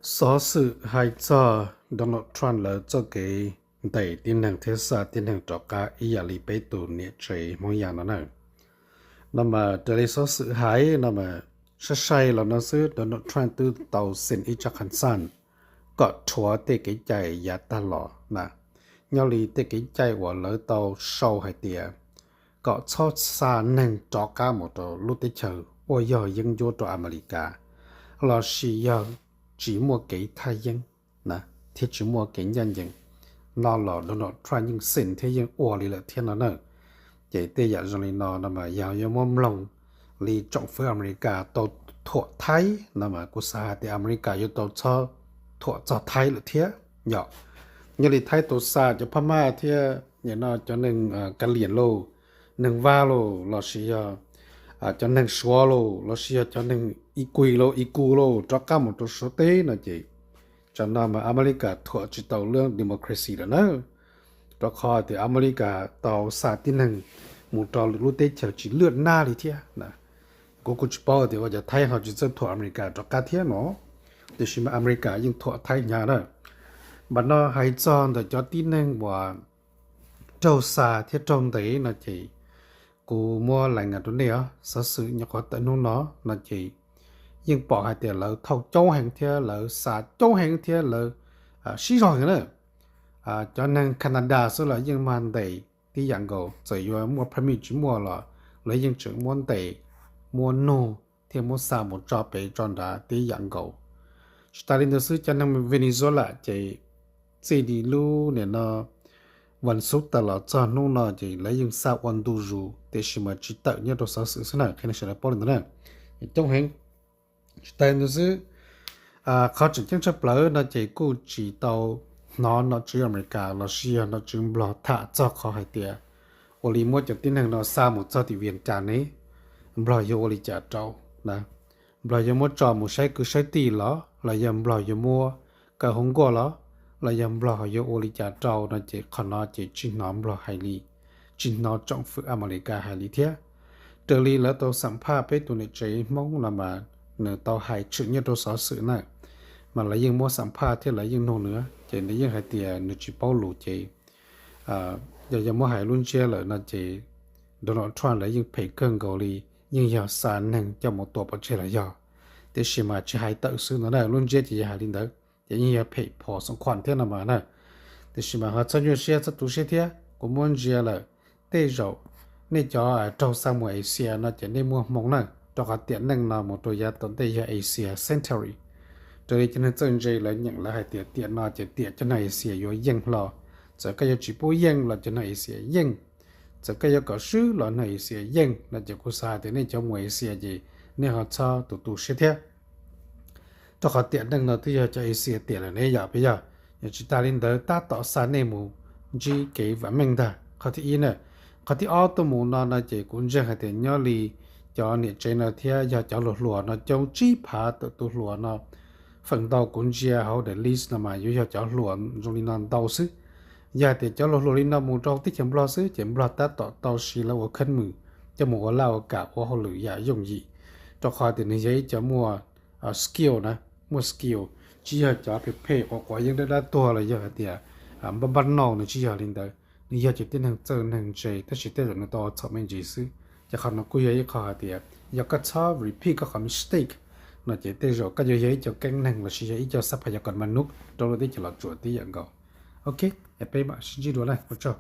Xov xwm hais txog Donald Trump lawv txoj kev ntes tib neeg thiab xa tib neeg rov qab ib yam li peb tus niam tsev Hmoob Yas no na. No mas raws li xov xwm hais no mas, sai sai los no xwb Donald Trump twb tau xeem ib tsab kham xaj kom rhuav tej kev cai yav tag los na. Nyob li tej kev cai uas lawv tau sau hais tias kom txhob xa neeg rov qab mus rau lub teb chaws uas yog yeeb ncuab rau Amelikas, los sis yog tsis muaj kev thaj yeeb na, thiab tsis muaj kev ncaj ncees no los Donald Trump yeej xeem thiab yeej ua li lawm thiab no na. Ces tej yam zoo li no no mas yog yuav muab mloog li tsoom fwv Amelikas tau thuam Thaib no mas kuv xav hais tias Amelikas yuav tau txhob thuam txog Thaib lawm thiab yom. Nyob li Thaib tau xa cov Phab Maj thiab nim no cov neeg Kav Liam lauj, neeg Vaj lauj, los sis yog cov neeg Suav lauj, los sis yog cov neeg I Kuis lauj, I Kus lauj rov qab mus rau Suav teb no ces tsam no mas Amelikas thuam tsis tau lub democracy lawm na. Rau qhov tias Amelikas tau xa tib neeg mus rau lwm lub teb chaws tsis lwaj nab li thiab. Kuv kuj tsis paub tias ua cas Thaib ho tsis txawj thuam Amelikas rov qab thiab no, tiam sis mas Amelikas yeej thuam Thaib hnyav na. Npam no hais txog ntawm cov tib neeg uas raug xa thiab raug ntes no ces kuv muab lais ngas rau nej os. Xov xwm nyuam qhuav tawm hnub no no ces yeej pom hais tias lawv thauj coob heev thiab lawv xa coob heev thiab lawv sib zog heev na. Cov neeg Canada xwb los yeej mag ntes tib yam nkaus, txawm yuav muaj permit tsis muaj los lawv yeej tseem muab ntes, muab nug thiab muab xa mus tso pem tso nrad tib yam nkaus. Tsis tas li ntawd xwb cov neeg Venezuela ces txij li lub nim no vas xuv tas los txog hnub no ces lawv yeej xa ua ntu zus tiam sis mas tsis tawm nyob rau xov xwm xwb na, qhia nej sawv daws paub li ntawd na. Coob heev. Tsis tas li ntawd xwb, qhov tseem ceeb tshaj plaws no ces kuj tsis tau hnov nom tswv Amelikas los sis yog nom tswv Nplog tham txog qhov hais tias ua li muab cov tib neeg no xa mus txog tim Vias Cas ne, Nplog yuav ua li cas rau na? Nplog yuav muab tso mus saib kwv saib tij los los yog Nplog yuav muab kaw hauv nkuaj los los yog Nplog yuav ua li cas rau no ces qhov no ces tsis hnov Nplog hais li, tsis hnov tsoom fwv Amelikas hais li thiab. Raws li lawv tau xam phaj peb tus niam tsev Hmoob no mas nws tau hais tshwm nyob rau xov xwm na, mas lawv yeej muab xam phaj thiab lawv yeej nug nws ces nws yeej hais tias nws tsis paub lus ces yog yog muab hais lub ntsiab lawm no ces Donald Trump lawv yeej phem kawg nkaus li, yeej yog xa neeg coj mus tua pov tseg los yog, tiam sis mas tsis hais tawm xwb no na, lub ntsiab ces yog hais li ntawd ces yeej yog phem phom xoom khuam thiab no mas na. Tiam sis mas ho txhob nyuaj siab txhob tu siab thiab, kuv muab ntsia lawm, tej zaum nej cov raug xa mus Asia no ces nej muaj hmoo na, rau qhov tiam neej no mus rau yav tom ntej yog Asia Century. Raws li cov neeg txawj ntse lawv nyeem lawv hais tias tiam no ces tiam cov neeg Asia yuav yeej hlo. Txawm koj yuav tsis pub yeej los cov neeg Asia yeej, txawm koj yuav kom swb los neeg Asia yeej no ces kuv xav hais tias nej cov mus Asia ces nej ho txhob tu tu siab thiab. Rau qhov tiam neej no twb yog cov Asia tiam lawm ne yom, puas yog? Yog tsis tas li ntawd tab tom xa nej mus ntsib kev vam meej ntag, qhov thib ib na. Qhov thib ob tuaj mus no no ces kuv ntseeg hais tias nyob li cov niam tsev no thiab yog cov hluas hluas no coob tsib phav tawm tus hluas no, feem ntau kuv ntsia hauv the list no mas yuav yog cov hluas zoo li no ntau xwb. Yog hais tias cov hluas hluas li no mus rau teb chaws Nplog xwb ces Nplog tab tom tau siv lawv ua kheeb mws coj mus ua laj ua kam ua hauj lwm yam yooj yim, rau qhov tias nws yog ib cov muaj skill na, muaj skill, tsis yog cov phem phem quav quav yeeb dab dab tuag los yog hais tias npab npab no, nws tsis yog li ntawd. Nws yog cov tib neeg txawj neeg ntse tab sis tej zaum nws tau ua txhaum me ntsis xwb. Ces qhov no kuj yog ib qho hais tias yog koj txhob repeat koj qhov mistake no ces tej zaum koj yuav yog ib co keeb neeg los sis yog ib co xab phas yov kom ma nub rau lub teb chaws Los Tsuas tib yam nkaus. Ok, peb mam sib ntsib dua na, ua tsaug.